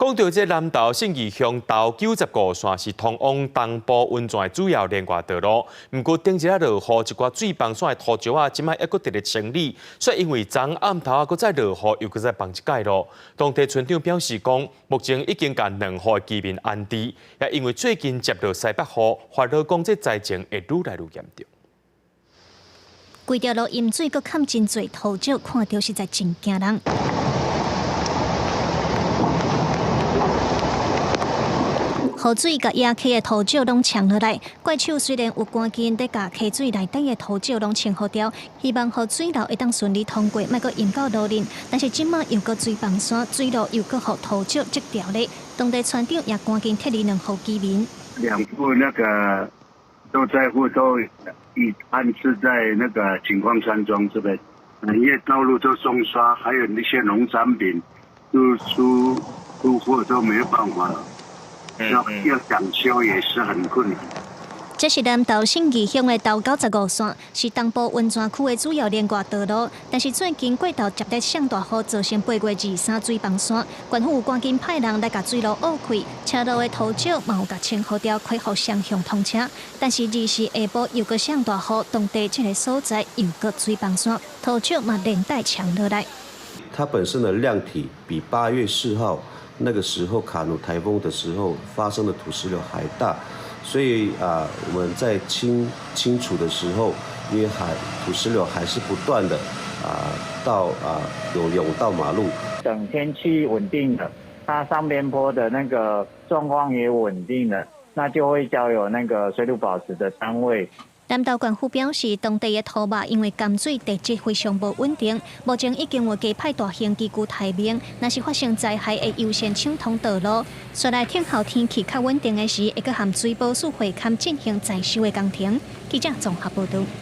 講到這南投信義鄉頭95線是通往東部溫泉的主要連外道路，毋過頂一下落雨，一寡水崩山的土石仔，這擺猶閣佇咧清理，煞因為昨暗頭仔閣再落雨，又閣再崩一擺咯。當地村長表示講，目前已經共兩戶的居民安置，也因為最近接落西北雨，煩惱講這災情會愈來愈嚴重。規條路淹水，閣崁真濟土石，看著實在真驚人。雨水共野溪的土石攏沖落來，怪手雖然有趕緊咧共溪水內底的土石攏清好掉，希望予水流會當順利通過，莫閣淹到路面。但是這擺又閣水崩山，水路又閣予土石擠掉咧。當地村長也趕緊撤離兩戶居民。兩戶那個受災戶都已安置在那個景光山莊這邊，因為道路都沖刷，還有那些農產品都出貨都沒辦法。要搶修也是很困難。這是南投信義鄉的頭95線，是東部溫泉區的主要連外道路。但是最近過頭接連上大雨，造成8月23水崩山，縣府有趕緊派人來共水路挖開，車路的土石嘛有共清好掉，恢復雙向通車。但是24下晡又閣上大雨，當地這個所在又閣水崩山，土石嘛連帶沖落來。它本身的量體比8月4號那個時候卡努颱風的時候發生的土石流還大，所以啊，我們在清除的時候，因為還土石流還是不斷的啊到啊有湧到馬路。等天氣穩定了，它上邊坡的那個狀況也穩定了，那就會交由那個水土保持的單位。南投縣府表示，當地的土壩因為咸水地質非常無穩定，目前已經有加派大型機具待命，若是發生災害，會優先搶通道路。紲來等候天氣較穩定的時，會閣和水保署會勘進行載修的工程。記者綜合報導。